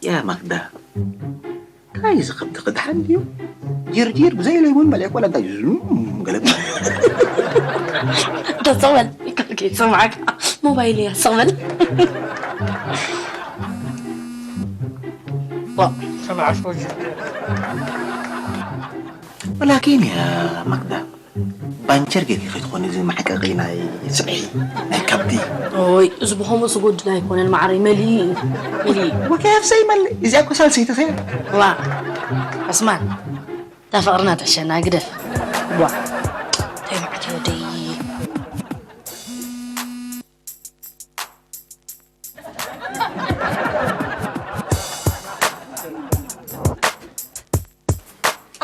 ያ ማክዳ፣ እንታይ እዚ ከብዲ ክድሓን ድዩ? ጅርጂር ብዘይ ለይሙን መሊእኮ፣ እንታይ እዩ? ገለ ደስ በል። ይሰማዕካ። ሞባይል እያ። ሰቕ በል። ዋ። ወላኪን ያ ማክዳ፣ ባንቸር ጌርኪ ከይትኾኒ እዚ መዕቀቒ ናይ ስብሒ፣ ናይ ከብዲ። ኦይ፣ እዚ ብኸምኡ ዝጎድል ኣይኮነን መዓረይ፣ መሊኡ እዩ። መሊኡ እዩ። ወከፍ ዘይመልእ፣ እዚኣ እኮ ሳልሰይቲ ኸያ። ዋ፣ ዑስማን፣ እታ ፍቕርና ተሸና ግደፍ። ዋ፣ እንታይ መዓት እዩ ወደይ።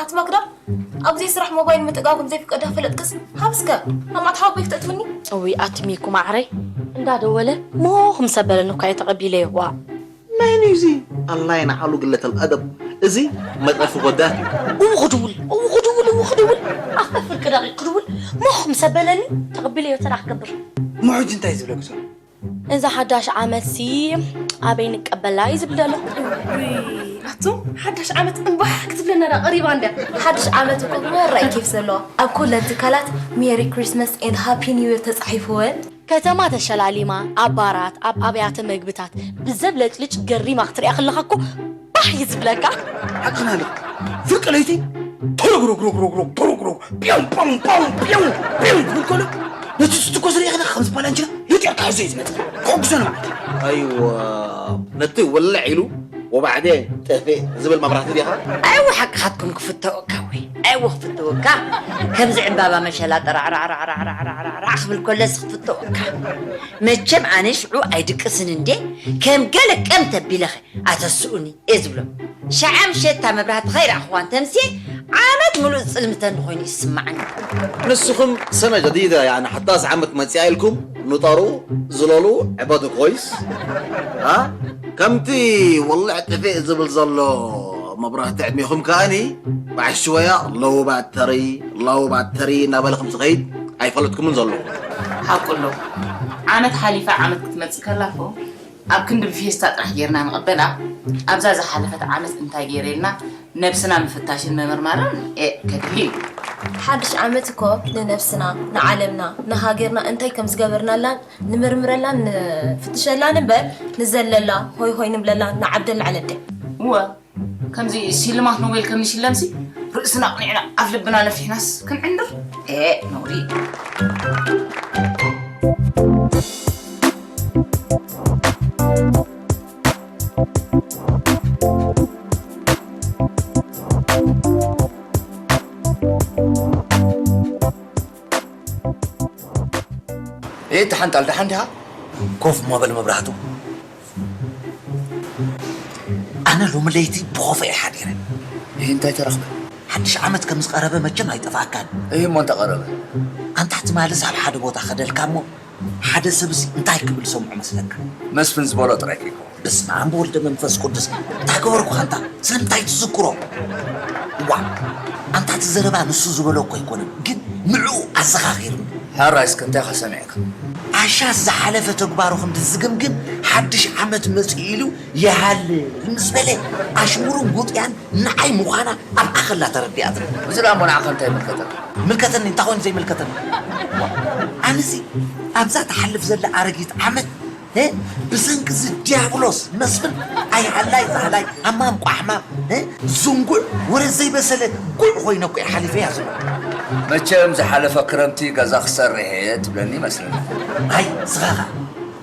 ኣቲ ማክዳ፣ ኣብ ዘይስራሕ ሞባይል ምጥቃም ከም ዘይፍቀድ ዳፈለጥክስ፣ ሃብስከ፣ ናብ ማእት ሓወቦይ ክተእትውኒ? እውይ ኣቲ ሚኩ ማዕረይ፣ እንዳደወለ ሞኽ ምስ ኣበለኒ እኳ እየ ተቐቢለዮ። ዋእ። መን እዩ እዚ? ኣላህ የንዓሉ ግለተል ኣደብ። እዚ መጥረፊ ወዳት እዩ። እው ክድውል፣ እው ክድውል፣ እው ክድውል። ኣብ ፍርቂ ደቂቕ ክድውል ሞኽ ምስ ኣበለኒ ተቐቢለዮ ተራ ክገብር። እሞ ሕጂ እንታይ እዩ ዝብለኪ ዘሎ? እዛ ሓዳሽ ዓመትሲ ኣበይ ንቀበላ እዩ ዝብል ዘሎ። ኣቱም ሓዳሽ ዓመት እምባሕ ክትብለና ዳ ቀሪባ እንድያ። ሓድሽ ዓመት እኮ መራይ ኬፍ ዘለዋ። ኣብ ኩለን ትካላት Merry Christmas and Happy New Year ተጻሒፉወን። ከተማ ተሸላሊማ ኣብ ባራት ኣብ ኣብያተ መግብታት ብዘብለጭልጭ ገሪማ ክትሪኣ ከለኻ እኮ ባህ እዩ ዝብለካ። ሓቅና ኣለካ። ፍርቂ ለይቲ ተረግረግረግረግረግ ተረግረግ ቢያው ቢያው ቢያው ቢያው ቢያው ክብል ከሎ ነቲ ዝትኮስ ርኢኻ ከምዚ ባላንችና ልጢቕካ ሕዞ እዩ ዝመጽእ። ከዕግሶ ንባዕሉ። ኣይዋ ነቲ ውልዕ ኢሉ ወባዕዴ ጠፌ ዝብል መብራህቲ ዲኻ? ኣይዋ ሓቅኻትኩም ክፍተወካ ወይ ኣይዋ ክፍተወካ ከምዚ ዕምባባ መሸላ ጠራዕራዕራዕራዕራዕራዕ ክብል ከለስ ክፍተወካ። መቸም ኣነ ሽዑ ኣይድቅስን እንዴ ከም ገለ ቀም ተቢለኸ ኣተስኡኒ እየ ዝብሎ። ሸዓ ምሸት እታ መብራህቲ ከይረኣኽዋ እንተምስየ ዓመት ምሉእ ዝጽልምተኒ ኮይኑ ይስምዓኒ። ንስኹም ሰነ ጀዲደ ያኒ ሓዳስ ዓመት መጺኣ ኢልኩም ንጠሩ ዝለሉ ዕበዱ ኮይስ ኣ ከምቲ ወልዕ ጥፍእ ዝብል ዘሎ መብራህቲ ዕድሜኹም ከኣኒ ብዓሽ ሽወያ ሎው ባተሪ ሎው ባተሪ እናበለ ከም ዝኸይድ ኣይፈለጥኩምን ዘለኹም። ሓቁ ኣሎ ዓመት ሓሊፋ ዓመት ክትመጽእ ከላ እኮ ኣብ ክንዲ ብፌስታ ጥራሕ ጌርና ንቕበላ፣ ኣብዛ ዝሓለፈት ዓመት እንታይ ገይረ ኢልና ነብስና ምፍታሽን ምምርማርን ኤእ ከድሊ እዩ። ሓድሽ ዓመት እኮ ንነብስና፣ ንዓለምና፣ ንሃገርና እንታይ ከም ዝገበርናላን ንምርምረላን ንፍትሸላን እምበር ንዘለላ ሆይ ሆይ ንብለላ ንዓብደላ ዕለደይ። እወ ከምዚ ስልማት ኖቤል ከም ንሽለምሲ ርእስና ኣቕኒዕና ኣፍ ልብና ነፊሕናስ ክንዕንድር ኤእ ነውሪ። ኤ ተሓንጣል ደሓን ዲኻ? ኮፍ እሞ በል መብራህቱ። ኣነ ሎሚ ለይቲ ብኾፈ እየ ሓዲረ። እህ እንታይ ተረኽበ? ሓድሽ ዓመት ከም ዝቐረበ መቸም ኣይጠፍኣካን። እህ እሞ እንተቐረበ? ኣንታ ትማልስ ኣብ ሓደ ቦታ ከደልካ እሞ ሓደ ሰብሲ እንታይ ክብል ሰምዖ መስለካ? መስፍን ዝበሎ ጥራይ ከይኮ። በስመ ኣብ ወልደ መንፈስ ቅዱስ እንታይ ገበርኩ ኣንታ ስለምንታይ ትዝክሮ? ዋ ኣንታ እቲ ዘረባ ንሱ ዝበሎ እኮ ኣይኮነን ግን ንዕኡ ኣዘኻኺርኒ። ሕራይ እስከ እንታይ ኢኻ ሰሚዕካ? ዓሻስ ዝሓለፈ ተግባሩ ክንዲ ዝግምግም ሓድሽ ዓመት መጺኡ ኢሉ ይሃልል ምስ በለ ኣሽሙሩን ጉጥያን ንዓይ ምዃና ኣብኣ ከላ ተረዲኣትኒ። እዚ ደኣ እሞ ንዓኻ እንታይ ይምልከተካ? ይምልከተኒ እንታይ ኮይኑ ዘይምልከተኒ? ኣነሲ ኣብዛ ትሓልፍ ዘላ ኣረጊት ዓመት እ ብሰንኪ እዚ ድያብሎስ መስፍን ኣይሃላይ ዝሃላይ ሃማም ቋሕማም እ ዝንጉዕ ወረ ዘይበሰለ ጉዕ ኮይነ እኮ እየ ሓሊፈያ ዘሎ። መቸም ዝሓለፈ ክረምቲ ገዛ ክሰርሕ እየ ትብለኒ ይመስለኒ። ኣይ ስኻኻ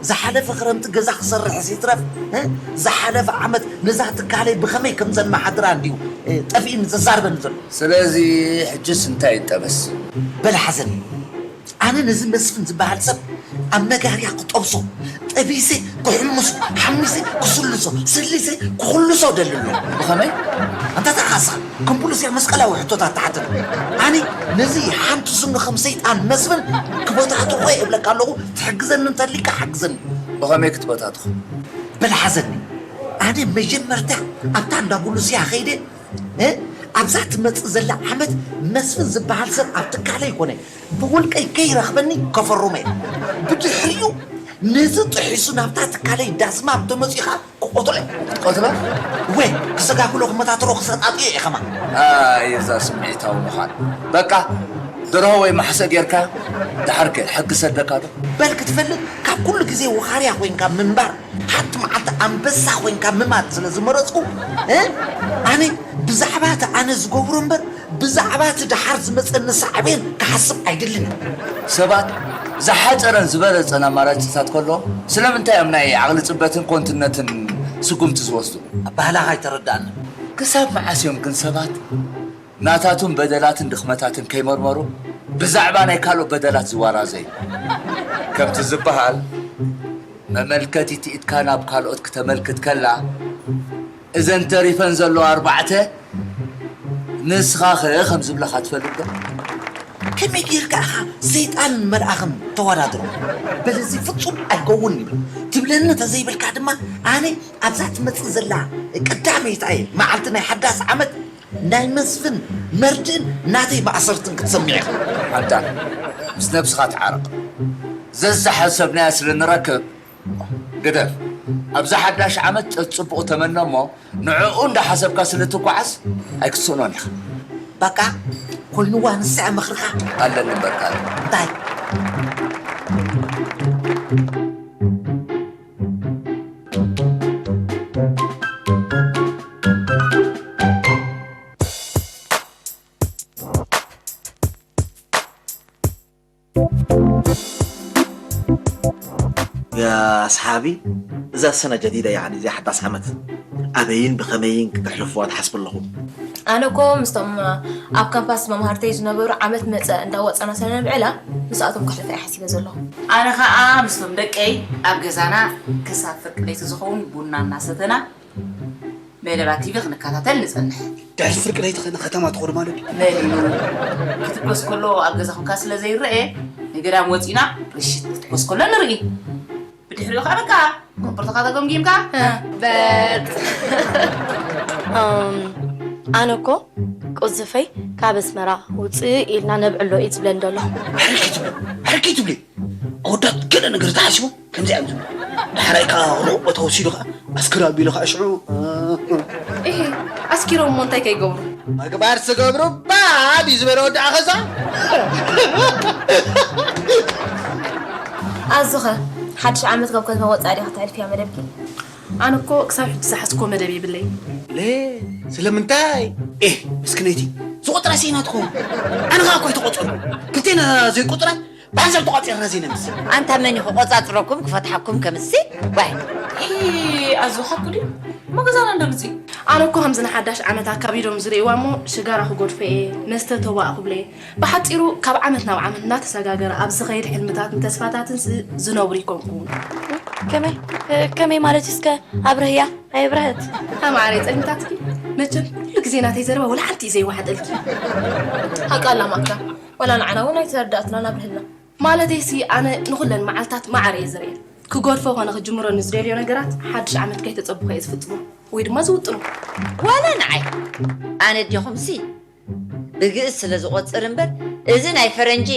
ዝሓለፈ ክረምቲ ገዛ ክሰርሕስ ይትረፍ እ ዝሓለፈ ዓመት ነዛ ትካለይ ብኸመይ ከም ዘመሓድራ እንድዩ እ ጠፊእኒ ዘዛርበኒ ዘሎ። ስለዚ ሕጅስ እንታይ ይጠበስ? በል ሓዘኒ። ኣነ ነዚ መስፍን ዝበሃል ሰብ ኣብ መጋርያ ክጠብሶ፣ ጠቢሰ ክሕምሶ፣ ሓሚሰ ክስልሶ፣ ሰሊሰ ክኹልሶ እደሊ ኣለኹ። ብኸመይ? ኣንታ ተኻሳ፣ ከም ቡሉስያ መስቀላዊ ሕቶታት ትሓተኒ። ኣነ ነዚ ሓንቲ ስኑ ከም ሰይጣን መስፍን ክበታትኾ እየ እብለካ ኣለኹ፣ ትሕግዘኒ እንተሊካ ሓግዘኒ። ብኸመይ ክትበታትኾ? በል ሓዘኒ። ኣነ መጀመርታ ኣብታ እንዳ ቡሉስያ ኸይደ እ ኣብዛ ትመጽእ ዘላ ዓመት መስፍን ዝበሃል ሰብ ኣብ ትካለይ ኮነ ብውልቀይ ከይረኽበኒ ከፈርሞ እየ። ብድሕሪኡ ነዚ ጥሒሱ ናብታ ትካለይ ዳስማ ኣብ ተመጺኡ ኸኣ ቆትሎ። ቆትሎ? ወይ ክሰጋግሎ ክመታትሮ ክሰጣጥዮ እየ ከማን። ኣይ፣ እዛ ስምዒታዊ ምዃን። በቃ፣ ደርሆ ወይ ማሕሰ ጌርካ፣ ደሓርከ ሕጊ ሰደካ ዶ? በል ክትፈልጥ፣ ካብ ኩሉ ግዜ ወኻርያ ኮይንካ ምንባር፣ ሓንቲ መዓልቲ ኣንበሳ ኮይንካ ምማት ስለ ዝመረጽኩ፣ እ? ኣነ ብዛዕባ እቲ ኣነ ዝገብሮ እምበር፣ ብዛዕባ እቲ ደሓር ዝመጸኒ ሳዕቤን ክሓስብ ኣይደልን። ሰባት ዝሓጸረን ዝበለጸን ኣማራጺታት ከሎ፣ ስለምንታይ እዮም ናይ ዓቕሊ ጽበትን ኮንትነትን ስጉምቲ ዝወስዱ? ኣባህላኻ ኣይተረዳእንን። ክሳብ መዓስ እዮም ግን ሰባት ናታቱን በደላትን ድኽመታትን ከይመርመሩ ብዛዕባ ናይ ካልኦት በደላት ዝዋራዘዩ? ከምቲ ዝበሃል፣ መመልከቲት ኢድካ ናብ ካልኦት ክተመልክት ከላ፣ እዘን ተሪፈን ዘለዋ ኣርባዕተ ንስኻ ኸ ከም ዝብለኻ ትፈልጥ ዶ? ከመይ ጌርካ ኢኻ ሰይጣንን መልኣኽን ተወዳድሮ? በል እዚ ፍጹም ኣይከውንን እዩ። ትብለኒ ተዘይበልካ ድማ ኣነ ኣብዛ ትመጽእ ዘላ ቀዳመይቲ እየ መዓልቲ ናይ ሓዳስ ዓመት ናይ መስፍን መርድእን ናተይ ማእሰርትን ክትሰምዕ ኢኻ። ኣንታ ምስ ነብስኻ ተዓረቕ። ዘዝሓሰብናያ ስለ ንረክብ ግደፍ። ኣብዛ ሓዳሽ ዓመት ጸጽቡቕ ተመነ እሞ ንዕኡ እንዳሓሰብካ ስለ ትጓዓዝ ኣይክትስእኖን ኢኻ። በቃ ኮይንዋ ንሳ እያ ምኽርኻ። ኣለኒ እምበር ካልእ። እንታይ? يا أصحابي، እዛ ሰነ ጀዲዳ፣ ያዕኒ እዚኣ ሓዳስ ዓመት ኣበይን ብኸመይን ክተሕልፉዋ ትሓስቡ ኣለኹም? ኣነ እኮ ምስቶም ኣብ ካምፓስ መምሃርተይ ዝነበሩ ዓመት መጸ እንዳወጸና ሰነብዕላ ምስኣቶም ከሕልፋ እየ ሓሲበ ዘለኹ። ኣነ ኸኣ ምስቶም ደቀይ ኣብ ገዛና ክሳብ ፍርቂ ለይቲ ዝኸውን ቡና እናሰተና መደባት ቲቪ ክንከታተል ንጸንሕ። ድሕሪ ፍርቂ ለይቲ ኸ ንከተማ ትኸዱ ማለት እዩ? መሊኡ ክትኮስ ከሎ ኣብ ገዛ ኹንካ ስለ ዘይረኤ ንገዳም ወጺና ርሽት ክትኮስ ከሎ ንርኢ። ብድሕሪኡ ኸዓ በቃ ኮቦርታኻ ተገምጊምካ በጥ። ኣነ እኮ ቁዝፈይ ካብ ኣስመራ ውፅእ ኢልና ነብዕሎ እዩ ዝብለኒ ዘሎ። ሕርኪ ትብሊ ኣወዳት ገለ ነገር ተሓሲቦም ከምዚ እዮም ዝብሉ። ዳሕራይ ከዓ ሩቕ ቦታ ወሲዱ ከዓ ኣስክር ኣቢሉ ከዓ ሽዑ እህ ኣስኪሮም እሞ እንታይ ከይገብሩ? ምግባር ስገብሩ ባድ እዩ ዝበለ ወዲ ኣኸዛ። ኣዝኸ ሓድሽ ዓመት ካብ ከተማ ወፃእ ዲኻ ተሕልፍያ መደብኪ? ኣነ እኮ ክሳብ ሕጂ ዝሓዝኮ መደብ የብለይ። ሌ ስለምንታይ? ኤህ ምስክነይቲ ዝቆጥራ ስኢና ትኸውን። ኣነ ኸዓ እኳ ኣይተቆጸርኩ። ክልቴና ዘይቆጥራ ብሓንሳብ ተቋጺርና ዘይነምስ። ኣንታ መን እዩ ክቆጻጽረኩም ክፈትሓኩም ከምሲ? ዋይ። ኣዙ ሓቁ ድዩ? እሞ ገዛና እንዶ ምጺ። ኣነ እኮ ከምዚ ንሓዳሽ ዓመት ኣካቢዶም ዝርእይዋ እሞ ሽጋራ ክጎድፎ እየ፣ መስተ ተዋእ ክብሎ እየ። ብሓጺሩ ካብ ዓመት ናብ ዓመት እናተሰጋገረ ኣብ ዝኸይድ ሕልምታትን ተስፋታትን ዝነብር ይኮንኩ። ከመይ ከመይ ማለት እስከ ኣብርህያ ኣየብረሀት። ኣማዕረ ጸልምታትኪ መቸም ኩሉ ግዜ ናተይ ዘረባ ወላ ሓንቲ እዩ ዘይወሓጠልኪ። ሓቃ ኣላ ማካ ወላ ንዓና እውን ኣይተረዳእትናን ኣብርህልና። ማለተይሲ ኣነ ንኹለን መዓልታት ማዕረ እየ ዝርእየን። ክገድፎ ኮነ ክጅምሮ ንዝደልዮ ነገራት ሓድሽ ዓመት ከይተጸብኹ እየ ዝፍጽሞ ወይ ድማ ዝውጥኖ። ዋላ ንዓይ ኣነ ዲኹምሲ ብግእዝ ስለ ዝቖጽር እምበር እዚ ናይ ፈረንጂ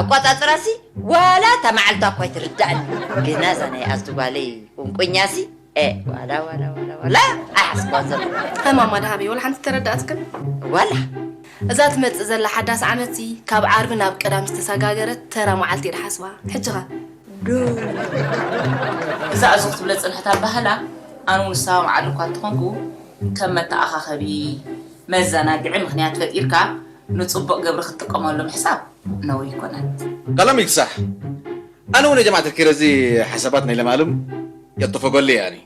ኣቋጻጽራሲ ዋላ እታ መዓልታ እኳ ኣይትርዳእኒ። ግና እዛ ናይ ኣዝዱ ጓለይ ቁንቁኛሲ ኤ ዋላ ዋላ ዋላ ዋላ ኣይሓስባን ዘሎ። ከማማ ደሃበይ ዋላ ሓንቲ ተረዳእትክን? ዋላ እዛ ትመጽእ ዘላ ሓዳስ ዓመትሲ ካብ ዓርቢ ናብ ቀዳም ዝተሰጋገረት ተራ መዓልቲ እየ ድሓስባ። ሕጂ ኸ? እዛ ኣዙ ክትብለ ዝጸንሐት ኣባህላ ኣነ እውን እሳማምዓሉ እኳ እንተኾንኩ ከም መተኣኻኸቢ፣ መዘናግዒ ምኽንያት ፈጢርካ ንጽቡቕ ግብሪ ክትጥቀመሉ ምሕሳብ ነውሪ ኣይኮነን። ቀለም ይግሳሕ። ኣነ እውን የጀማዕት ኪረዚ ሓሳባት ናይ ለማልም የጥፈጎሊ ያኒ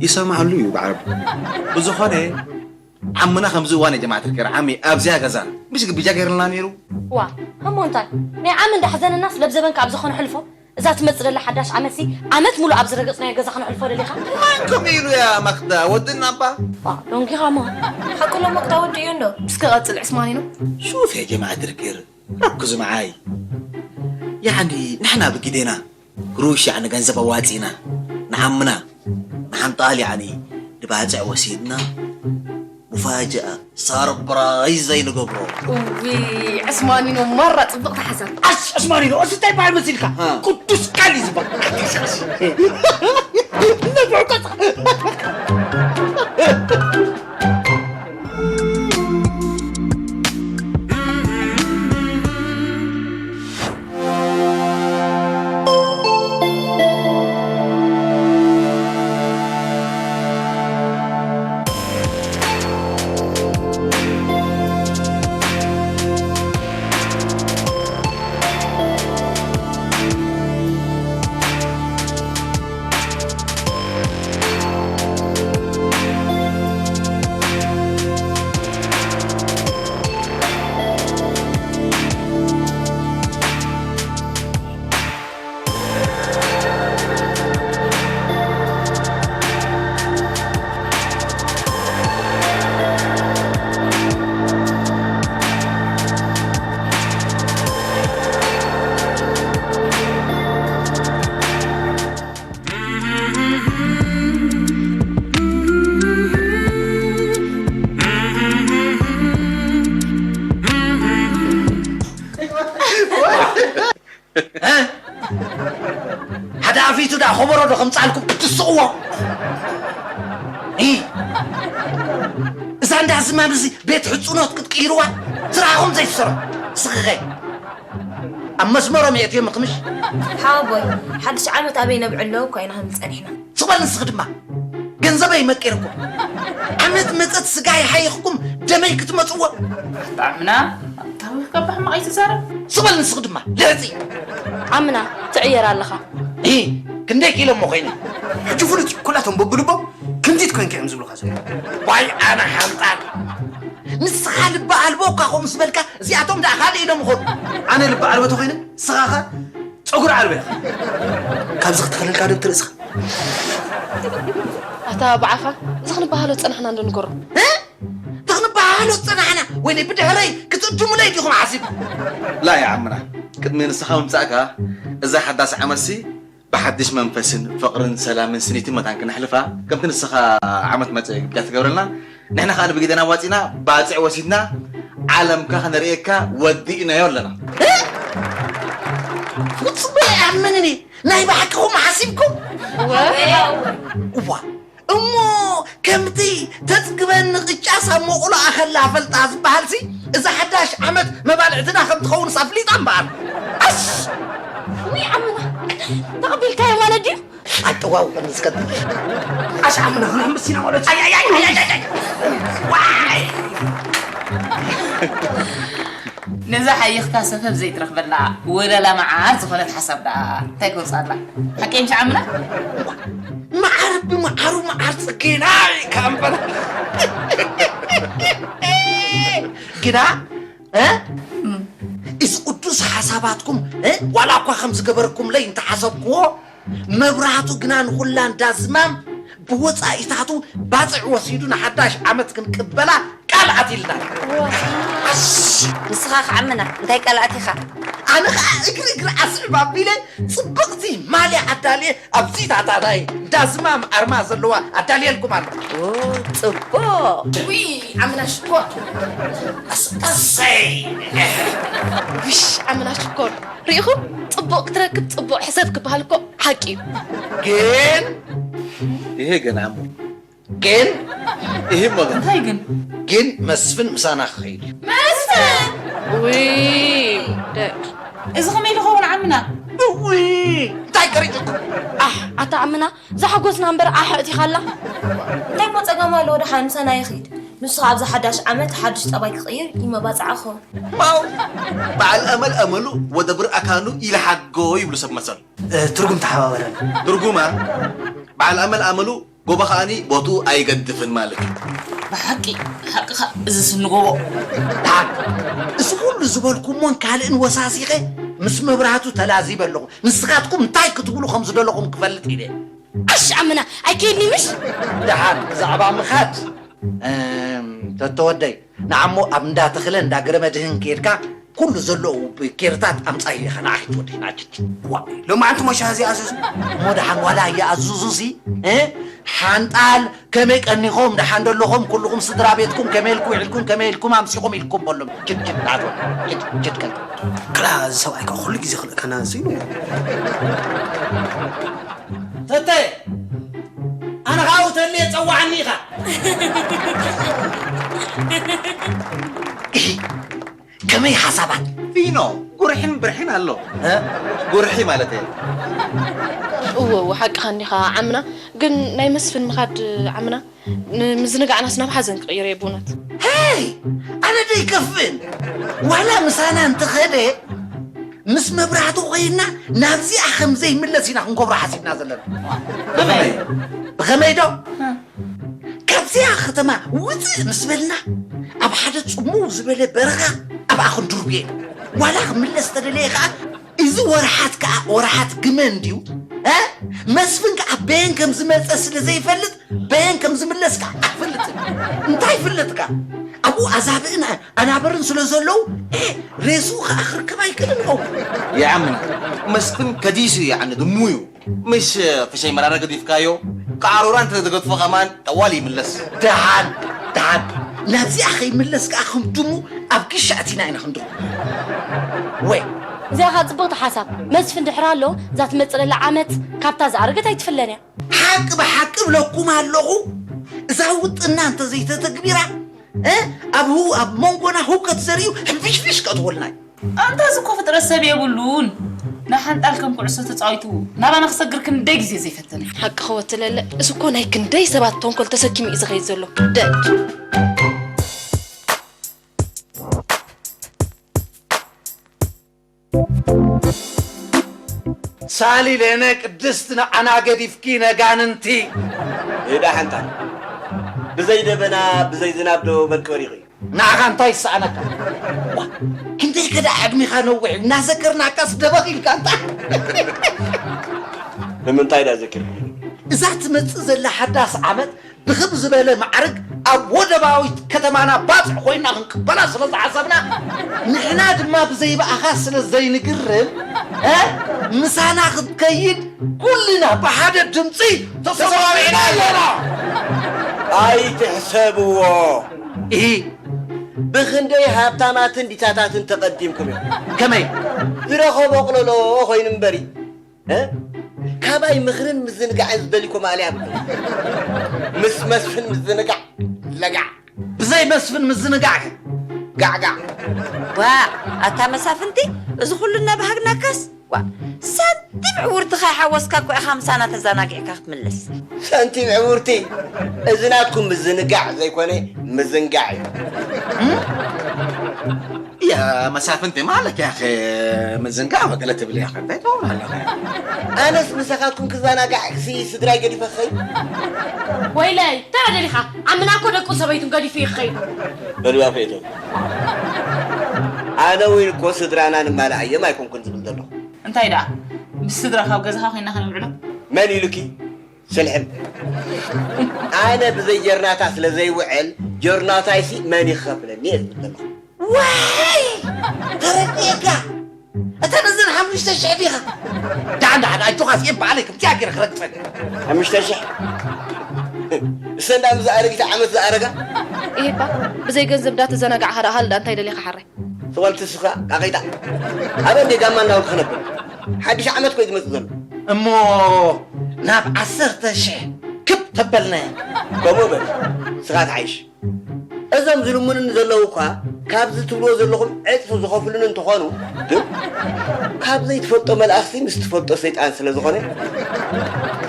ይሰማዕሉ እዩ ብዓረብ ብዝኾነ ዓምና ከምዚ እዋን የጀማዕት ኪር ዓሚ ኣብዚኣ ገዛ ምሽ ግብጃ ገይርልና ነይሩ ዋ እሞ እንታይ ናይ ዓሚ እንዳሕዘንናስ ለብዘበን ካብ ዝኾነ ሕልፎ እዛ ትመጽእ ዘላ ሓዳሽ ዓመትሲ ዓመት ሙሉእ ኣብ ዝረገጽናዮ ገዛ ክነሕልፎ ደሊኻ? ማን ከምኡ ኢሉ እያ ማክዳ ወድና እባ። ዋ ዶንጊኻ እሞ። ሓቁ ሎ ማክዳ ወዲ እዩ እንዶ። እስከ ቀጽል ዕስማኒኖ። ሹፍ ያ ጀማዓ ድርቅር ረኩዝ መዓይ ያዕኒ ንሕና ብጊዴና ግሩሽ ያዕኒ ገንዘብ ኣዋጺና ንዓምና ንሓንጣል ያዕኒ ንባጽዕ ወሲድና ሙፋጅኣ ሰርፕራይዝ ዘይንገብሮ። እውይ ዕስማኒኖ ማራ ጽብቕቲ ሓሳብ። ኣሽ ዕስማኒኖ እሱ እንታይ በሃል መሲልካ? ቅዱስ ቃል እዩ ዝበሃል። እ? ሓደ ኣፊቱ ደኣ ኸበሮ ዶ ከምጻልኩም ክትስቕዎ? እ? እዛ እንዳ ዝማም እዚ ቤት ሕጹኖት ክትቅይርዋ ስራሕኹም ዘይትሰርሑ። ስኽኸ ኣብ መስመሮም የእትዮም ምኽምሽ። ሓወቦይ፣ ሓድሽ ዓመት ኣበይ ነብዕሎ እኮ ኢና ክንብል ጸኒሕና። ስቕ በል ንስኺ ድማ። ገንዘበይ መቂርኩም። ዓመት መጸት ስጋይ ሓይኽኩም ደመይ ክትመጽዎ። ኣታ ዓምና፣ ታሪኽ ካብ ሕማቕ ኣይትዛረብ። ስቕ በል ንስኺ ድማ። ልዕጺ። ዓምና፣ ትዕየር ኣለኻ። እ፣ ክንደይ ኪሎ እሞ ኮይነ? ሕጂ ፍሉጥ እዩ። ኩላቶም በብልቦም ክንዲት ኮይንካ እዮም ዝብሉኻ ዘለዉ። ዋይ ኣነ ሓንጣል። ንስኻ ልቢ ኣልቦ እኳ ከምኡ ዝበልካ፣ እዚኣቶም ደኣ ካልእ ኢሎም ይኾኑ። ኣነ ልቢ ኣልቦ ተኾይነ፣ ንስኻ ኸ ጸጉሪ ኣልቦ ኢኻ። ካብዚ ክትኸለልካ ዶ ትርእስኻ? ኣታ ብዓኻ፣ እዚ ክንበሃሎ ዝጸናሕና እንዶ ንገሮ። እ? እዚ ክንበሃሎ ዝጸናሕና? ወይኔ ብድሕረይ ክትእድሙለይ ዲኹም ሓሲብኩም? ላ ያ ዓምና፣ ቅድሚ ንስኻ ምምጻእካ እዛ ሓዳስ ዓመትሲ ብሓድሽ መንፈስን ፍቕርን ሰላምን ስኒትን መታን ክነሕልፋ፣ ከምቲ ንስኻ ዓመት መጸ ግብጃ ትገብረልና፣ ንሕና ኸኣ ብጊደና ኣዋጺና ባጽዕ ወሲድና ዓለምካ ከነርእየካ ወዲእናዮ ኣለና። እ? ፍጹም ኣይኣምንን እየ። ናይ ብሓቅኹም ሓሲብኩም? እወ። እዋ፣ እሞ ከምቲ ተጽግበኒ ቅጫ ሳብ መቑሎኣ ከላ ፈልጣ ዝበሃልሲ፣ እዛ ሓዳሽ ዓመት መባልዕትና ከም ትኸውንስ ኣፍሊጣ እምበኣር። ኣሽ! ውይ ዓምና፣ ተቐቢልካዮ ማለት ድዩ? ኣጠዋውቕኒ እስከ። ኣሽ ዓምና፣ ክንሕምስ ኢና ማለት። ኣይ፣ ኣይ፣ ኣይ፣ ኣይ፣ ኣይ፣ ኣይ። ዋይ! ነዛ ሓይኽካ ሰፈፍ ዘይትረኽበላ ወለላ መዓር ዝኾነት ሓሳብ ደኣ እንታይ ክወጽኣላ? ሓቀይ ምሽ ዓምና? መዓር ብመዓሩ መዓር ጽጌና ኢልካ እምበር። ግና፣ እ? እዚ ቅዱስ ሓሳባትኩም፣ እ? ዋላ እኳ ከም ዝገበርኩምለይ እንተሓሰብክዎ፣ መብራህቱ ግና ንኹላ እንዳ ዝማም ብወጻኢታቱ ባጽዕ ወሲዱ ንሓዳሽ ዓመት ክንቅበላ ቃል ኣቲልና። ኣሽ! ንስኻ ክዓምና እንታይ ቃል ኣቲኻ? ኣነ ኸዓ እግሪ እግሪ ኣስዕብ ኣቢለ ጽብቕቲ ማልያ ኣዳልየ ኣብዚ ታታ ናይ እንዳ ዝማም ኣርማ ዘለዋ ኣዳልየልኩም ኣሎ። ኦ፣ ጽቡቕ። ውይ፣ ዓምና ሽኮር። ኣስ-፣ ኣሰይ! ውሽ፣ ዓምና ሽኮር። ርኢኹም? ጽቡቕ ክትረክብ ጽቡቕ ሕሰብ ክበሃል እኮ ሓቂ እዩ። ግን ይሄ ገና እሞ። ግን ይሄ እሞ ግን እንታይ ግን? ግን መስፍን ምሳና ክኸይድ እዩ። መስፍን! ውይ፣ ደቂ። እዚ ከመይ ዝኸውን ዓምና? እውይ፣ እንታይ ቀሪጽኩም? ኣሕ፣ ኣታ ዓምና፣ ዘሓጎስና እምበር ኣሕ እቲኻላ። እንታይ እሞ ጸገም ኣለዎ? ደሓን ምሳና ይኺድ። ንሱ ኣብዛ ሓዳሽ ዓመት ሓድሽ ጸባይ ክቕይር ይመባጽዓ ክኸውን። ማው፣ በዓል ኣመል ኣመሉ ወደ ብር ኣካኑ ይልሓጎ ይብሉ ሰብ መሰል። እ፣ ትርጉም ተሓባበረና። ትርጉማ፣ በዓል ኣመል ኣመሉ፣ ጎቦ ከኣኒ ቦትኡ ኣይገድፍን ማለት እዩ። ብሓቂ፣ ሓቅኻ፣ እዚ ስኒ ጎቦ። ደሓን፣ እዚ ኩሉ ዝበልኩሞን ካልእን ወሳሲኸ ምስ መብራህቱ ተላዚበ ኣለኹ። ንስኻትኩም እንታይ ክትብሉ ከም ዝደለኹም ክፈልጥ ኢለ። ኣሽ ዓምና፣ ኣይከይድኒ ምሽ? ደሓን፣ ብዛዕባ ምኻድ፣ እም፣ ተተወደይ፣ ንዓሞ ኣብ እንዳ ተኽለ እንዳ ገረመድህን ከይድካ ኩሉ ዘለዉ ኬርታት ኣምጻዩ ኢኻ ንዓኺ ትወደይ ናችት። ዋ፣ ሎማዓንቲ ሞሻ እዚ ኣዘዙ። እሞ ደሓን ዋላ ይኣዝዙ ሲ፣ እ? ሓንጣል ከመይ ቀኒኹም ደሓን ደለኹም ኩልኹም ስድራ ቤትኩም ከመይ ኢልኩም ውዒልኩም ከመይ ኢልኩም ኣምሲኹም ኢልኩም በሎም። ችድ ችድ ናቶ። ችድ ችድ ከል። ክላ እዚ ሰብኣይ ከ ኩሉ ግዜ ክልእከና እዚ ኢሉ። ተተ፣ ኣነ ኸኣ ዋዓኒ ኢኻ። ከመይ ሓሳባት? ፊኖ፣ ጉርሕን ብርሕን ኣሎ። እ? ጉርሒ ማለት እየ። እወ፣ እወ፣ ሓቅኻ እንዲኻ ዓምና። ግን ናይ መስፍን ምኻድ ዓምና፣ ንምዝንጋዕናስ ናብ ሓዘን ክቕይር እየ ብእውነት። ሄይ! ኣነ ዶ ይከፍእን? ዋላ ምሳና እንተኸደ፣ ምስ መብራህቱ ኮይንና ናብዚኣ ከም ዘይምለስ ኢና ክንገብሮ ሓሲብና ዘለና። ብኸመይ? ብኸመይ ዶ? ካብዚኣ ከተማ ውፅእ ምስ በልና፣ ኣብ ሓደ ጽምው ዝበለ በረኻ ኣብኣ ክንድርብዮ ኢና። ዋላ ክምለስ ተደለየ ከኣ፣ እዚ ወርሓት ከኣ ወርሓት ግመ እንድዩ። እ? መስፍን ከኣ በየን ከም ዝመጸ ስለ ዘይፈልጥ፣ በየን ከም ዝምለስ ከኣ ኣይፈልጥን። እንታይ ይፍለጥካ? ኣብኡ ኣዛብእን ኣናብርን ስለ ዘለዉ፣ እ፣ ሬስኡ ከኣ ክርከብ ኣይክእልን ይኸውን። ይኣምን። መስፍን ከዲሱ እዩ፣ ያዕኒ ድሙ እዩ። ምሽ ፍሸይ መራረ ገዲፍካዮ፣ ከኣሮራ እንተ ተገድፎ ከማን ጠዋል ይምለስ። ደሓን፣ ደሓን። ናብዚኣ ከይምለስ ከኣ ከም ድሙ ኣብ ኪሻ ኣቲና ኢና ክንድሩ። ወይ። እዚኣ ኸኣ ጽብቕቲ ሓሳብ። መስፍን ድሕሪ ኣሎ፣ እዛ ትመጽእ ዘላ ዓመት ካብታ ዝኣረገት ኣይትፍለን እያ። ሓቂ ብሓቂ እብለኩም ኣለኹ፣ እዛ ውጥና እንተ ዘይተተግቢራ፣ እ፣ ኣብ ህው-፣ ኣብ መንጎና ህውከት ዘርእዩ ሕንፍሽፍሽ ከእትወልና እዩ። ኣንታ እዚ እኮ ፍጥረት ሰብ የብሉን። ንሓንጣል ከም ኩዕሶ ተጻዊቱ ናባና ክሰግር ክንደይ ግዜ ዘይፈተነ። ሓቂ ክወትለለ፣ እዚ እኮ ናይ ክንደይ ሰባት ተንኮል ተሰኪሙ እዩ ዝኸይድ ዘሎ። ደድ። ሳሊ ለነ ቅድስት ንዓና ገዲፍኪ ነጋንንቲ። ኤዳ ሓንታ። ብዘይ ደበና፣ ብዘይ ዝናብ ዶ በርቂ በሪቑ እዩ? ንዓኻ እንታይ ይሰኣነካ? ዋ፣ ክንደይ ከዳ ዕድሜኻ ነዊሕ እዩ። እናዘከርናካስ ደበኽ ኢልካ እንታ። ንምንታይ ዳ ዘኪርኩ? እዛ ትመጽእ ዘላ ሓዳስ ዓመት ብኽብ ዝበለ ማዕርግ ኣብ ወደባዊት ከተማና ባጽዕ ኮይና ክንቅበላ ስለ ዝሓሰብና፣ ንሕና ድማ ብዘይብኣኻ ስለ ዘይንግርም፣ እ፣ ምሳና ክትከይድ ኩልና ብሓደ ድምጺ ተሰማሚዕና ኣለና። ኣይትሕሰብዎ። እሂ። ብኽንደይ ሃብታማትን ዲታታትን ተቐዲምኩም ኢኹም። ከመይ? ዝረኸቦ ኣቕለሎ ኮይኑ እምበሪ። እ? ካባይ ምኽርን ምዝንጋዕን ዝደልይኮ ማእለያ ብሎ። ምስ መስፍን ምዝንጋዕ ለጋዕ። ብዘይ መስፍን ምዝንጋዕ ከ? ጋዕጋዕ። ዋ፣ ኣታ መሳፍንቲ፣ እዚ ኩሉ እናባህግናካስ፣ ዋ፣ ሳንቲም ዕውርቲ ከይሓወስካ እኮ ኢኻ ምሳና ተዘናጊዕካ ክትምለስ። ሳንቲም ዕውርቲ፣ እዚ ናትኩም ምዝንጋዕ ዘይኮነ ምዝንጋዕ እዩ። ያ መሳፍንቲ ማለት ያኸ ምዝንጋዕ ወገለ ትብል ያኸ እንታይ ትኸውን ኣለኸ? ኣነስ ምሳኻትኩም ክዘናጋዕ ክሲ ስድራይ ገዲፈ ክኸይድ። ወይለይ፣ እንታይ ደሊኻ? ዓምና እኮ ደቁን ሰበይቱን ገዲፉ ይኸይድ። በሉ ኣፈይቶም። ኣነ እውን እኮ ስድራና ንማልኣዮም ኣይኮንኩን ዝብል ዘለኹ። እንታይ ደኣ? ምስ ስድራ ካብ ገዛኻ ኮይንና ከነውዕሎ? መን ኢሉኪ? ስልሕም። ኣነ ብዘይ ጀርናታ ስለ ዘይውዕል፣ ጀርናታይሲ መን ይኸፍለኒ እየ ዝብል ዘለኹ። ዋይ! ተረዲኤካ! እተን እዘን ሓሙሽተ ሽሕ ዲኻ? ደሓን፣ ደሓን፣ ኣጆኻ፣ እዚኤን ባዕለይ ከምዚኣ ገይረ ክረግጸን። ሓሙሽተ ሽሕ? እሰን ደኣ ምስ ኣረጊት ዓመት ዝኣረጋ? ኢሂባ፣ ብዘይ ገንዘብ እንዳተዘናጋዕኻ ደኣ ሃልዳ እንታይ ደሊኻ ሓራይ? ስቕ በል ትስኻ፣ ቃቒጣ። ኣበይ እንደ ጋማ እንዳበልኩ ክነብር? ሓድሽ ዓመት ኮይ ዝመጽእ ዘሎ። እሞ ናብ ዓሰርተ ሽሕ ክብ ተበልናዮ። ከምኡ በል፣ ስኻ ትሓይሽ። እዞም ዝልምኑኒ ዘለዉ እኳ ካብዚ ትብልዎ ዘለኹም ዕጽፊ ዝኸፍሉኒ እንተኾኑ፣ ግን ካብ ዘይትፈልጦ መልኣኽሲ ምስ ትፈልጦ ሰይጣን ስለ ዝኾነ፣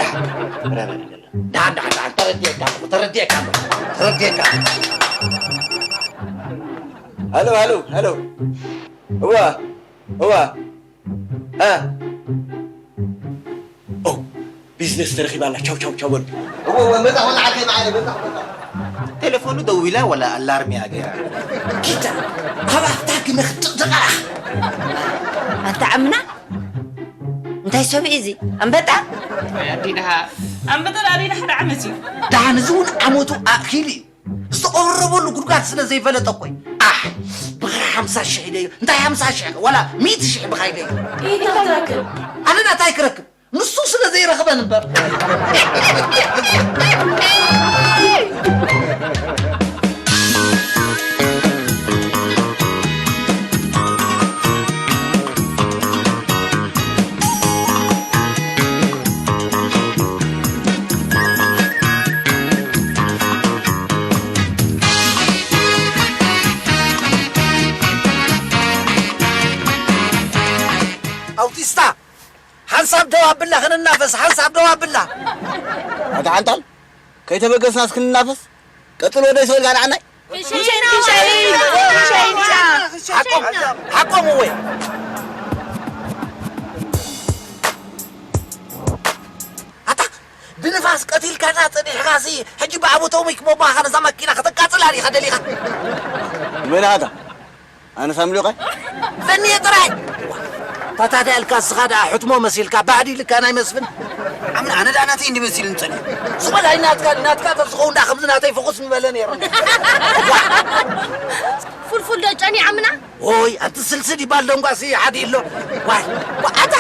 ደሓን፣ ደሓን፣ ደሓን፣ ደሓን፣ ተረዲኤካ ኣለኹ፣ ተረዲኤካ ኣለኹ፣ ተረዲኤካ ኣለኹ። ሃሎ፣ ሃሎ፣ ሃሎ። እዋ፣ እዋ። እ። ኦ፣ ቢዝነስ ተረኺባ ኣላ። ቻው፣ ቻው፣ ቻው በሉ። እወ፣ እወ፣ መጻኹ፣ ንዓርከይ መዓረይ፣ መጻኹ፣ መጻኹ። ቴሌፎኑ ደዊላ ወላ ኣላርም እያ ገይራ? ጊታ፣ ኣብ ኣፍታ ግመ ክትጥቕጥቓ። ኣታ ዓምና፣ እንታይ ሰብ እዩ እዚ? ኣንበጣ? ኣይ፣ ኣዴ ደሃ፣ ኣንበጣ ደኣ ኣዴ ደሃ ሓደ ዓመት እዩ። ደሓን፣ እዚ እውን ዓመቱ ኣእኪሉ እዩ። ዝተቐረበሉ ጉድጓድ ስለ ዘይፈለጠ እኮ እዩ። ኣሕ፣ ብኽሪ ሓምሳ ሽሕ ኢለዮ። እንታይ ሓምሳ ሽሕ? ዋላ ሚእቲ ሽሕ ብኻ ኢለዮ። ኢታ ትረክብ? ኣነ ናታይ ክረክብ? ንሱ ስለ ዘይረኽበን እምበር። በስ ሓንሳብ ደው ኣብላ። ኣታ ሓንጣል፣ ከይተበገስና እስክንናፈስ፣ ቀጽሎ ወደ ሰው ጋር ኣናይ። ሓቆም፣ ሓቆም ወይ። ኣታ ብንፋስ ቀቲልካና ጸኒሕካሲ፣ ሕጂ ብኣቦታዊ መኪና ከነዛ መኪና ከተቃጽላ ዲኻ ደሊኻ? መን ኣታ? ኣነ ሳምሊዮቃ? ፈንየ ጥራይ። ታታዳ ኢልካ እስኻ ደኣ ሕትሞ መሲልካ፣ ባህዲ ኢልካ ናይ መስፍን። ኣምና፣ ኣነ ደኣ ናተይ እንዲ መሲል እንጸኒ። ስቕ በል፣ ኣይ ናትካ፣ ናትካ ተዝኸውን ደኣ ከምዚ ናተይ ፍኹስ ምበለ ነይሩ። ፍልፍል ዶ ጨኒ ኣምና? ኦይ፣ ኣንቲ ስልሲ ዲባል ደንጓሲ ሓዲ ኣሎ። ዋይ፣ ዋ፣ ኣታ፣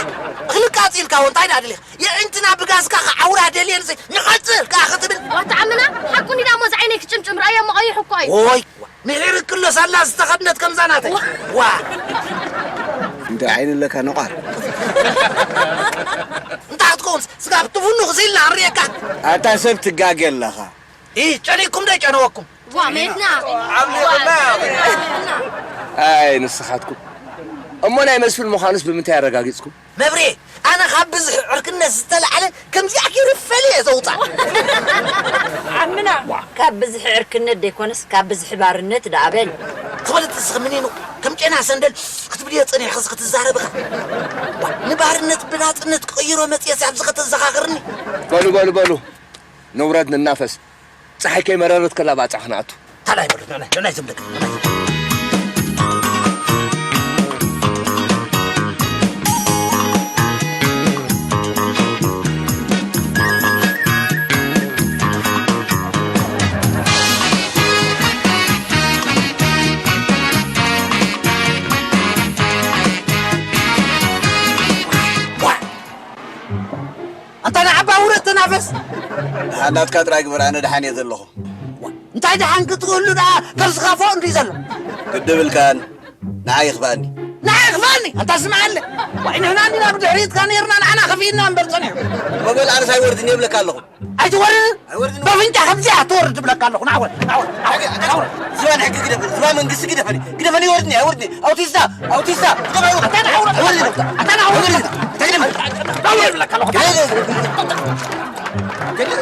እኽሊ ቃጺልካ ወ እንታይ ደኣ ደሊኻ? የዒንትና ብጋዝካ ክዓውራ ደልየን ሲ፣ ንቐጽል ከኣ ክትብል። ዋታ ኣምና፣ ሓቁ እንዲ ደኣ እሞ ዝዓይነይ ክጭምጭም ረኣዮ፣ መቐይሕ እኮ እዩ። ኦይ፣ ምሒር ክሎ ሳላ ዝተኸድነት ከምዛ ናተይ። ዋ። ዋ። እንታይ ዓይኒ ኣለካ ነቋር? እንታይ ክትከውንስ፣ ስጋብ ትፍኑ ክሲልና ንርእየካ። ኣታ ሰብ ትጋገ ኣለኻ። ኢ፣ ጨኒኩም ዶ ጨነወኩም? ዋ፣ ሜትና። ኣይ፣ ንስኻትኩም። እሞ ናይ መስፍን ምዃኑስ ብምንታይ ኣረጋጊጽኩም? መብሬ፣ ኣነ ካብ ብዝሒ ዕርክነት ዝተላዕለ ከምዚኣ ገይረ ፈልየ ዘውፅኣ። ዓምና። ካብ ብዝሒ ዕርክነት ደይኮነስ፣ ካብ ብዝሒ ባርነት ደኣ በል። ትፈልጥ እስኺ ምኒኑ፣ ከም ጨና ሰንደል ክትብልዮ ጸኒሕኺ ክትዛረቢ ኸ? ንባርነት ብናጽነት ክቕይሮ መጽየሲ ኣብዚ ከተዘኻኽርኒ? በሉ፣ በሉ፣ በሉ። ንውረድ ንናፈስ። ጸሓይ ከይመረረት ከላ ባጽዕ ክንኣቱ። ታላይ በሉ፣ ንዕናይ፣ ንዕናይ ዝም ደቂ። ኣታ ንዓባ ውረድ ተናፈስ። ደሓን ናትካ ጥራይ ግበር፣ ኣነ ደሓን እየ ዘለኹ። እንታይ ደሓን ክትህሉ ደኣ ከርስኻ ፎቕ እንድዩ ዘሎ። ግድብ ኢልካን ንዓይ ይኽፋኣኒ። ንዓይ ይኽፋኣኒ? ኣንታ ስምዓለ። ዋይ ንሕና እንዲና ብድሕሪትካ ነይርና፣ ንዓና ከፊእና እምበር ጸኒሑ። እሞ በል ኣነስ ኣይወርድን እየ እብለካ ኣለኹ። ኣይትወርድን? ኣይወርድን። በፍንጫ ከምዚኣ ትወርድ እብለካ ኣለኹ። ንዓወል፣ ንዓወል፣ ንዓወል፣ ንዓወል። ዝባን ሕጊ ግደፈኒ፣ ዝባን መንግስቲ ግደፈኒ። ግደፈኒ፣ ይወርድኒ፣ ኣይወርድኒ። ኣውቲስታ፣ ኣውቲስታ፣ ግደፍ፣ ኣይወርድኒ። ኣታ ንዓወል፣ ኣይወርድኒ። ኣታ ንዓወል፣ ኣይወርድኒ። ኣታ ንዓወል። ኣይወርድኒ። ግደፍ፣ ኣይወርድኒ። ግደፍ።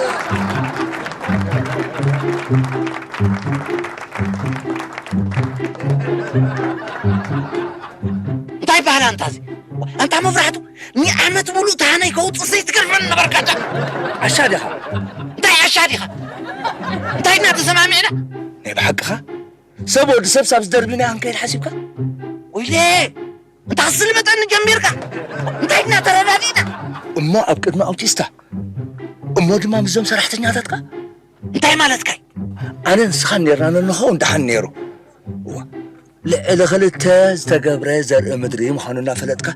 እንታይ ባህል ኣንታ እዚ? ኣንታ መብራህቱ፣ ንዓመት ሙሉእ ታህነይ ከውፅእ ዘይትገርፈኒ ነበርካ። ኣሻ ዲኻ? እንታይ ኣሻ ዲኻ? እንታይ ኢና ተሰማሚዕና? ናይ ብሓቅኻ? ሰብ ወዲ ሰብ ሳብ ዝደርቢና ክንከይድ ሓሲብካ? ወይለ! እንታ ክስልመጠኒ ጀሚርካ? እንታይ ኢና ተረዳዲእና? እሞ ኣብ ቅድሚ ኣውቲስታ፣ እሞ ድማ ምስዞም ሰራሕተኛታትካ? እንታይ ማለትካ እዩ? ኣነ ንስኻን ኔርና ንንኸውን ደሓን ነይሩ። እዋ፣ ልዕሊ ክልተ ዝተገብረ ዘርኢ ምድሪ ምዃኑ እናፈለጥካ፣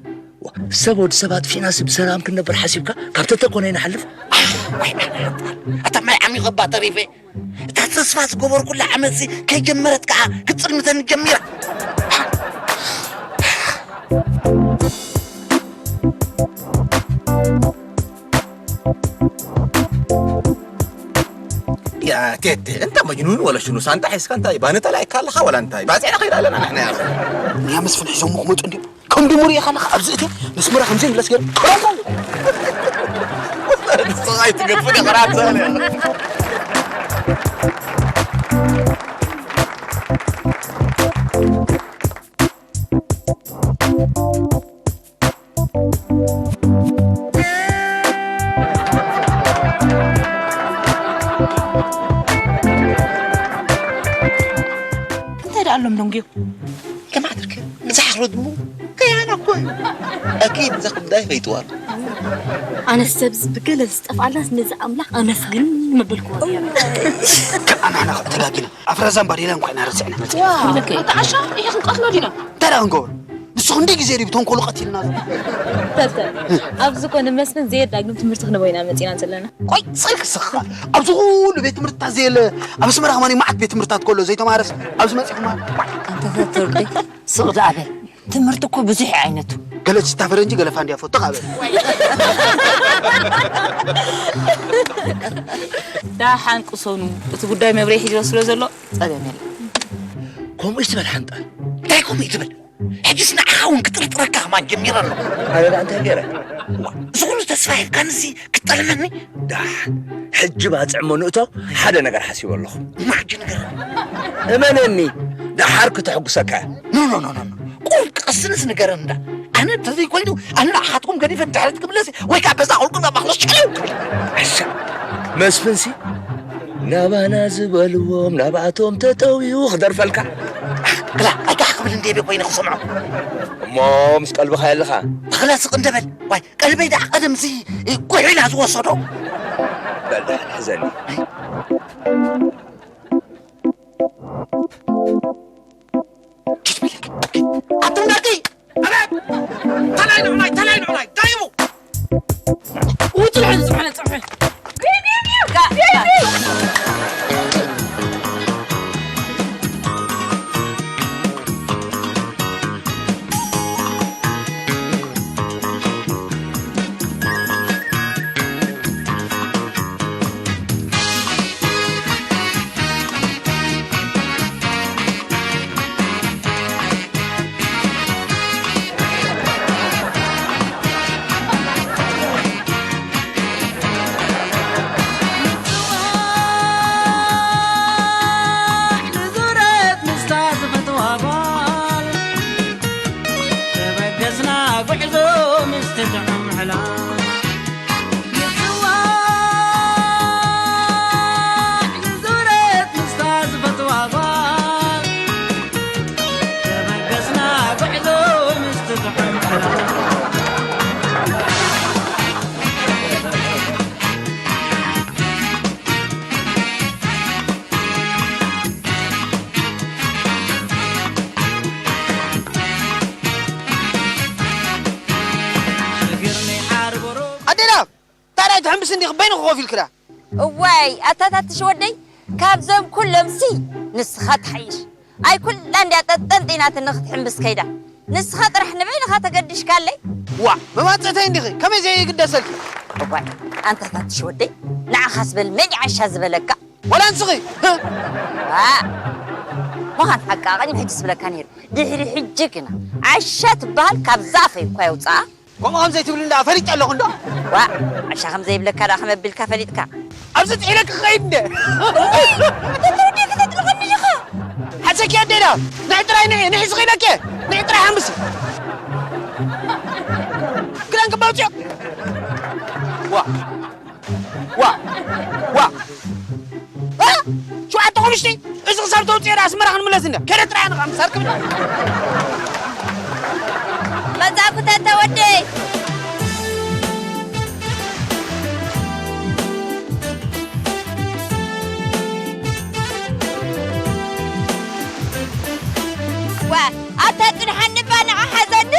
እዋ፣ ሰብ ወዲ ሰብ ኣጥፊእናሲ ብሰላም ክንነብር ሓሲብካ ካብ ተተኮነ ይንሓልፍ? ኣታ ማይ ዓሚቐ እባ ተሪፈ። እታ ተስፋ ዝገበርኩላ ዓመትሲ ከይጀመረት ከኣ ክትጽልምተኒ ጀሚራ። ያ ቴቴ፣ እንተ መጅኑን ወለ ሽኑ ሳንጣ ሒዝካ እንታይ ባኒ ተላኢካ ኣለኻ ወላ እንታይ? ባጺዕና ከይድ ኣለና ንሕና ያኹ። ንያ መስፍን ሒዞም ክመጹ እንድዮም። ከም ድሙ ርኢኻ ኣለኻ ኣብዚ እትየ መስመራ ከምዚ ምለስ ገይሩ። ንስኻ ኣይትገድፍን ኢኻ ራት ዘበለ። እንታይ ደኣ ኣሎም ደንጉዮም? ከማትርክ ብዛሕ ርድሙ ከያና እኮ እዩ። ኣኪድ እዛ ጉዳይ ፈይጥዋ ኣሎ። ኣነ ሰብ ብገለ ዝጠፍኣላስ ነዚ ኣምላኽ ኣመስግን መበልክዎ ነይረ። ኣናና ተጋጊና ኣፍረዛን ባዴላን ኮይና ረሲዕና መጽ ኢለከ። ኣታ ዓሻ፣ ይሄ ክንቀትሎ ዲና? እንታይ ደኣ ክንገብሮ? ንሱ ክንደይ ግዜ ድዩ ብተንኮሉ ቀቲልና ዘሎ? ተተ፣ ኣብዚ ኮነ መስፍን ዘየዳግም ትምህርቲ ክንቦ ኢና መጺና ዘለና። ቆይ፣ ስቕ ኢልክ ስቕ ኢልካ። ኣብዚ ኩሉ ቤት ትምህርትታት ዘየለ፣ ኣብ ኣስመራ ከማን መዓት ቤት ትምህርትታት ከሎ ዘይተማሃረስ ኣብዚ መጺኹም? ኣንተ ተተ ወደይ፣ ስቕ ደኣ በል። ትምህርቲ እኮ ብዙሕ እዩ ዓይነቱ። ገለ ችታ ፈረንጂ፣ ገለ ፋንድያ ፎቶ፣ ካብ ደሓን ቅሰኑ። እቲ ጉዳይ መብርሂ ሒዝዎ ስለ ዘሎ ጸገም የለን። ከምኡ እዩ ትበል ሓንጣል። እንታይ ከምኡ እዩ ትብል? ሕጅስ ንዓኻ እውን ክጥርጥረካ ከማን ጀሚረ ኣሎ። ኣነ ደኣ እንታይ ገይረ? እዚ ኩሉ ተስፋ ሂብካንሲ ክትጠልመኒ? ደሓን፣ ሕጂ ባጽዕ እሞ ንእቶ፣ ሓደ ነገር ሓሲበ ኣለኹ። እሞ ሕጂ ንገረኒ። እመነኒ፣ ደሓር ክተሕጉሰካ እያ። ኖ፣ ኖ፣ ኖ፣ ኖ፣ ኖ። ቁሩብ ክቐስንስ ንገረኒ እንዳ። ኣነ እንተዘይኮይኑ፣ ኣነ ንዓኻትኩም ገዲፈ ንድሕሪት ክምለስ ወይ ከዓ በዛ ቁልቁል ናብ ማእኸል ሸለው ክብል። ኣሻ፣ መስፍንሲ ናባና ዝበልዎም ናባቶም ተጠውዩ ክደርፈልካ። ክላ፣ ኣይካሕ ክብል እንዴ ቤ ኮይነ ክሰምዖ። እሞ ምስ ቀልብኻ የለኻ። ተኽለ ስቕ እንደ በል። ዋይ፣ ቀልበይ ደኣ ቀደምሲ ጉሕ ኢላ ዝወሰዶ። በል ደሓን ሕዘኒ። ኣቱም ደቂ ኣቤት! ተላይ ንዑናይ፣ ተላይ ንዑናይ፣ ደይቡ! ውፅልሐን፣ ፅልሐን፣ ፅልሐን! ንዙረት ምስታ ዝፈትዋ ጓል ተበገስና ጉዕዞ ምስቲ ጥዑም ዕላል። ንጽዋዕ ንዙረት ምስታ ዝፈትዋ ጓል ተበገስና ጉዕዞ ምስቲ ጥዑም ዕላል። ኣዴና፣ ታዲያ ትሕምብስ እንዲኺ በይንኺ ኮፍ ኢልክላ? እዋይ፣ ኣታ ታትሽ ወደይ፣ ካብዞም ኩሎምሲ ንስኻ ትሓይሽ። ኣይ ኩላ እንድያ ጠጠንጢናትኒ ክትሕምብስ ከይዳ። ንስኻ ጥራሕ ንበይንኻ ተገዲሽካለይ። ዋእ፣ መማፀእተይ እንዲኺ፣ ከመይ ዘይግደሰልኪ? እዋይ፣ ኣንታ ታትሽ ወደይ፣ ንዓኻስ በል መን እዩ ዓሻ ዝበለካ? ዋላ ንስኺ፣ ህ! ዋእ፣ ምዃን ሓቃ ቅድሚ ሕጂ ዝብለካ ነይሩ። ድሕሪ ሕጂ ግና ዓሻ ትበሃል ካብ ዛፈይ እኳ የውፅኣ። ከምኡ ከም ዘይትብሊ እንዳ ፈሊጠ ኣለኹ እንዶ። ዋእ፣ ዓሻ ከም ዘይብለካ ደኣ ከመይ ኣቢልካ ፈሊጥካ? ኣብዚ ጥሒለኪ ክኸይድ እንደ። ኣታ ተወዲ ክተጥልቐኒ ኢኻ። ሓሰኪ ኣዴና፣ ንዒ ጥራይ ንዒ፣ ንዒ ዝኸይደኪ፣ ንዒ ጥራይ ሓምሲ። ክዳን ክባውፅዮ። ዋ፣ ዋ፣ ዋ። እ? ሸውዓተ ቁምሽቲ፣ እዚ ክሳብ ተውፅኦ ዳ ኣስመራ ክንምለስ እንደ። ከደ ጥራይ ንኻ ምሳር ክብል። መጻእኩ ተተ ወደይ። ዋ፣ ኣታ ጽንሓኒ እባ ንዓ ሓዘኒ።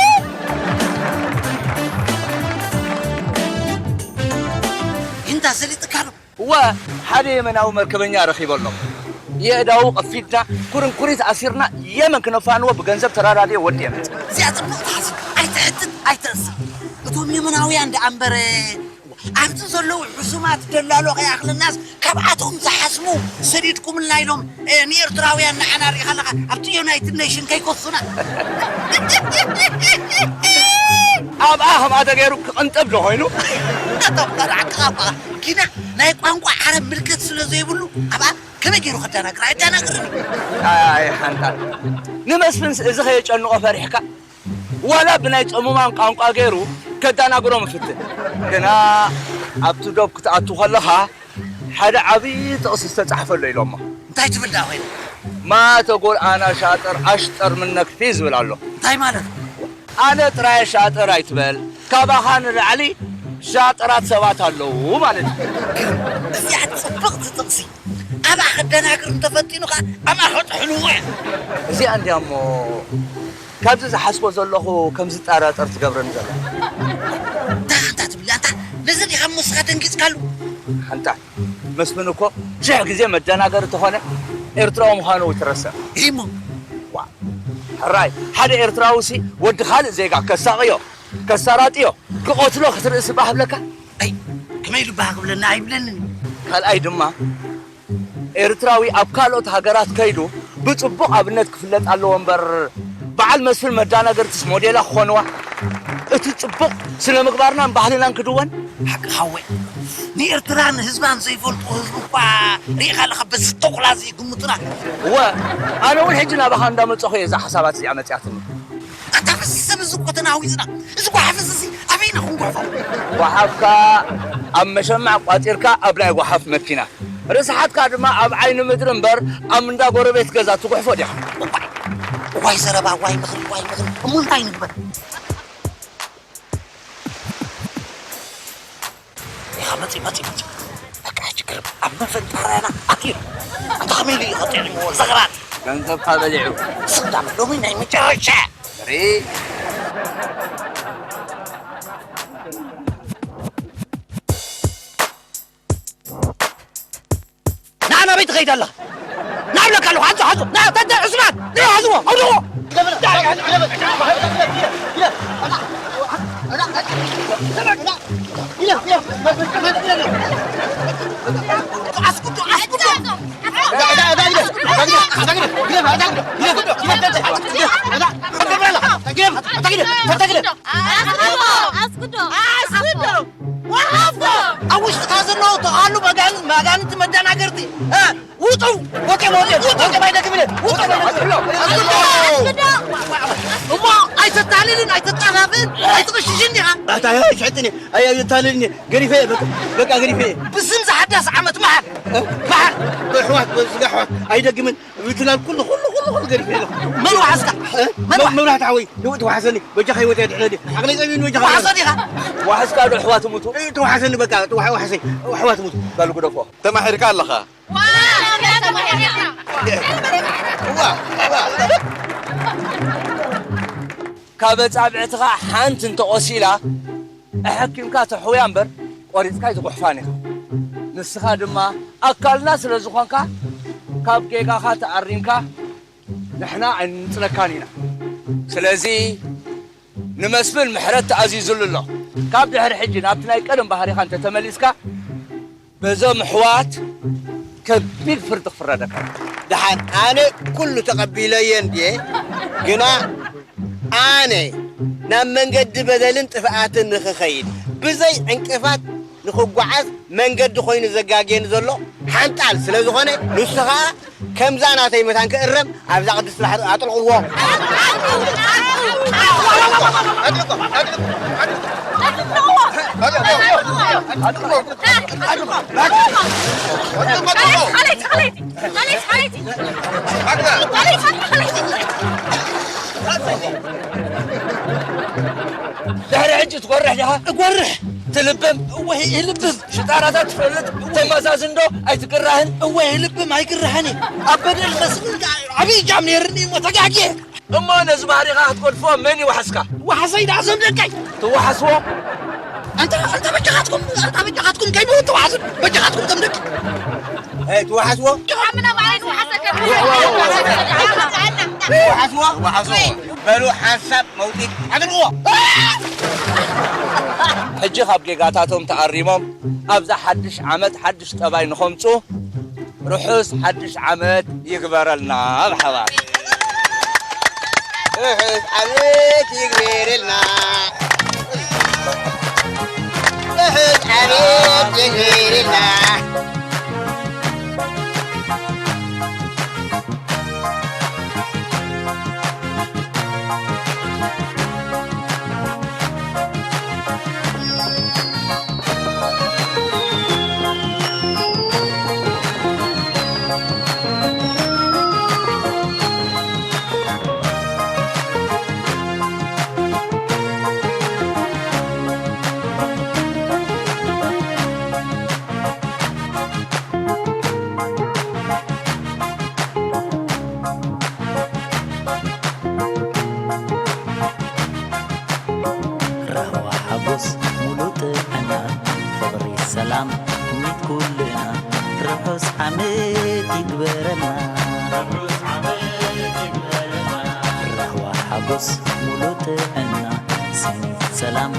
ይንታ ሰሊጥካ ዶ? እወ፣ ሓደ የመናዊ መርከበኛ ረኺበ ኣለኹ። የእዳዉ ቀፊድና፣ ኩርንኩሪት ኣሲርና፣ የመን ክነፋንዎ ብገንዘብ ተራዳድየ ወዲየ መጽእ። እዚኣ ጽብቕቲ ሓሳብ። ኣይትሕትት፣ ኣይተእስር። እቶም የመናውያን ደኣ እምበር፣ ኣብቲ ዘለዉ ሕሱማት ደላሎ ከይኣኽለናስ፣ ካብኣቶም ዝሓስሙ ሰዲድኩምልና ኢሎም፣ እ፣ ንኤርትራውያን ንዓና ርኢኻ ኣለኻ፣ ኣብቲ ዩናይትድ ኔሽን ከይከሱና። ኣብኣ ከምኣ ተገይሩ ክቕንጠብ ዶ ኮይኑ? እቶም ቀራዕቲ ቋንቋ ኪና ናይ ቋንቋ ዓረብ ምልከት ስለ ዘይብሉ፣ ኣብኣ ከመይ ገይሩ ከደናግር? ኣየደናግርን እዩ። ኣይ፣ ሓንታት። ንመስፍንስ እዚ ከየጨንቖ ፈሪሕካ? ዋላ ብናይ ጸሙማን ቋንቋ ገይሩ ከደናግሮ ምፍትን። ግና ኣብቲ ዶብ ክትኣቱ ከለኻ ሓደ ዓብዪ ጥቕሲ ዝተጻሕፈሉ ኢሎሞ። እንታይ ትብል ደኣ ኮይኑ? ማ ተጎል ኣና ሻጥር ኣሽጠር ምነክ ፊ ዝብል ኣሎ። እንታይ ማለት? ኣነ ጥራይ ሻጥር ኣይትበል፣ ካባኻ ንላዕሊ ሻጥራት ሰባት ኣለዉ ማለት እዩ። እዚኣ ጽብቕቲ ጥቕሲ። ኣብኣ ክደናግር እንተፈቲኑ ኸኣ ኣብኣ ከጥሕልዎ እዮም። እዚኣ እንድያ እሞ ካብዚ ዝሓስቦ ዘለኹ ከም ዝጠራጠር ትገብረኒ ዘላ። እንታይ ኣንታ ትብል? ኣንታ ነዚ ዲኻ እሞ ንስኻ ደንጊጽካሉ? ኣንታ መስፍን እኮ ሽሕ ግዜ መደናገሪ ተኾነ ኤርትራዊ ምዃኑ ትረስዕ። እሞ? ዋ፣ ሕራይ፣ ሓደ ኤርትራዊ ሲ ወዲ ካልእ ዜጋ ከሳቕዮ፣ ከሳራጥዮ፣ ክቐትሎ ክትርእስ ባህ ብለካ? ኣይ፣ ከመይ ኢሉ ባህ ክብለና ኣይብለንን። ካልኣይ ድማ ኤርትራዊ ኣብ ካልኦት ሃገራት ከይዱ ብጽቡቕ ኣብነት ክፍለጥ ኣለዎ እምበር፣ በዓል መስፍን መዳናገርትስ ሞዴላ ክኾንዋ? እቲ ጽቡቕ ስነ ምግባርናን ባህልናን ክድወን? ሓቅኻ ወይ? ንኤርትራን ህዝባን ዘይፈልጡ ህዝቢ እኳ ርኢኻ ኣለኻ፣ በዚ ተኹላ እዚ ይግምቱና። እወ፣ ኣነ እውን ሕጂ ናባኻ እንዳመጸኹ እየ እዛ ሓሳባት እዚኣ መጺኣትኒ። ኣታ ፈስሰብ እዚ እኮ ተናዊጽና። እዚ ጓሓፍ እዚ ኣበይና ክንጓሖ? ጓሓፍካ ኣብ መሸማዕ ቋጺርካ ኣብ ናይ ጓሓፍ መኪና፣ ርስሓትካ ድማ ኣብ ዓይኒ ምድሪ እምበር ኣብ እንዳ ጎረቤት ገዛ ትጉሕፎ ዲኻ? እዋይ፣ እዋይ ዘረባ፣ እዋይ ምኽሪ፣ እዋይ ምኽሪ። እሞ እንታይ ንግበር? ኢኻ መጺ፣ መጺ፣ መጺ። በቃ ችግር ኣብ መፈንጠርያና ኣትዩ። ኣንታ ከመይ ኢሉ እዩ ቀጢዕዎ ዘኽራን? ገንዘብካ በሊዑ። ስንዳም ሎሚ ናይ መጨረሻ። ሪ ንዓ ናበይ ትኸይድ ኣለኻ? ንዓ እብለካ ኣለኹ፣ ሓዞ፣ ሓዞ፣ ንዓ፣ ተተ፣ ዑስማን፣ ንዓ፣ ሓዝዎ፣ ኣውድቕዎ። ኣስኩቶ፣ ኣስኩቶ። ኣስኩቶ፣ ኣስኩቶ። ኣስኩቶ፣ ኣስኩቶ። ወሃቦ! ኣብ ውሽጥኻ ዘለዉ ተቓሉ መጋን-፣ መጋንንቲ መደናገርቲ፣ እ፣ ውጡ! ወጤ፣ ወጤ፣ ወጤ፣ ባይደግም ኢለ፣ ውጡ! እሞ ኣይተታልልን፣ ኣይተጣፋፍን፣ ኣይትቕሽሽን ዲኻ? ኣታ፣ ኣይ፣ ኣይሸጥን እየ። ኣይ፣ ኣይተታልልን እየ። ገሪፈ እየ፣ በቃ፣ በቃ፣ ገሪፈ እየ። ብስም ዝሓዳስ ዓመት መሓር፣ እ? መሓር! ኣሕዋት፣ በስጋ ኣሕዋት፣ ኣይደግምን። ምትላል ኩሉ፣ ኩሉ፣ ኩሉ፣ ኩሉ ገዲፈ ኣለኹ። መን ዋሕስካ? እ? መን መ-፣ ዋሕ-? መብራህቲ ሓወይ፣ ንው-፣ ተዋሕሰኒ። በጃኻ ህይወት ኣድሕነኒ። ዓቕለይ ጸቢብኒ በጃኻ። ዋሕሶ ዲኻ? ዋሕስካ ዶ ኣሕዋት ሙቱ? እ፣ ተዋሕሰኒ በቃ፣ ተዋ-፣ ዋሕሰይ፣ ኣሕዋት ሙቱ። በል ግደፎ። ተማሒርካ ኣለኻ። ዋ፣ ዋ፣ ዋ። ካብ ኣጻብዕትኻ ሓንቲ እንተቖሲላ፣ ኣሐኪምካ ትሕውያ እምበር ቆሪጽካ ኣይትጉሕፋን ኢኻ። ንስኻ ድማ ኣካልና ስለ ዝኾንካ፣ ካብ ጌጋኻ ተኣሪምካ ንሕና ኣይንንጽለካን ኢና። ስለዚ ንመስፍን ምሕረት ተኣዚዙሉ ኣሎ። ካብ ድሕሪ ሕጂ ናብቲ ናይ ቀደም ባህሪኻ እንተተመሊስካ፣ በዞም ኣሕዋት ከቢድ ፍርዲ ክፍረደካ። ደሓን፣ ኣነ ኩሉ ተቐቢለዮ እንድየ፣ ግና ኣነ ናብ መንገዲ በደልን ጥፍኣትን ንኽኸይድ፣ ብዘይ ዕንቅፋት ንኽጓዓዝ መንገዲ ኮይኑ ዘጋግየኒ ዘሎ ሓንጣል ስለ ዝኾነ፣ ንሱ ኸኣ ከምዛ ናተይ መታን ክእረም ኣብዛ ቅድስቲ ባሕሪ ኣጥልቕዎ። ድሕሪ ሕጂ ትጎርሕ ዲኻ? እጎርሕ። ትልብም? እወ፣ ይልብም። ሽጣራታት ትፈልጥ? ተመዛዝን ዶ ኣይትግራህን? እወ፣ ይልብም፣ ኣይግራህን እየ። ኣብ በደል መስፍን ከኣ ዓብዪ እጃም ነይርኒ እሞ ተጋግየ። እሞ ነዚ ባህሪኻ ክትገድፎ መን እዩ ዋሕስካ? ዋሕሰይ ደኣ ዘምደቀይ። ትዋሓስዎ? ኣንታ፣ ኣንታ በጃኻትኩም፣ ኣንታ በጃኻትኩም ከይመውት ተዋሓሱ። በጃኻትኩም ዘምደቀይ። ኣይ፣ ትዋሓስዎ? ኣምና ባዕለይ ትዋሓሰካ። ትዋሓስዎ? ዋሓስዎ። በሉ ሓንሳብ መውጢት ኣድርግዎ። ሕጂ ካብ ጌጋታቶም ተኣሪሞም ኣብዛ ሓድሽ ዓመት ሓድሽ ጠባይ ንኸምጹ ርሑስ ሓድሽ ዓመት ይግበረልና ብሓባር። ርሑስ ዓመት ይግበረልና። ርሑስ ዓመት ይግበረልና። ራህዋ ሓጎስ ሙሉእ ጥዕና፣ ፍቕሪ ሰላም ትምኒት ኩልና፣ ርሑስ ዓመት ይግበረልና። ራህዋ ሓጎስ ሙሉእ ጥዕና፣ ስኒት ሰላም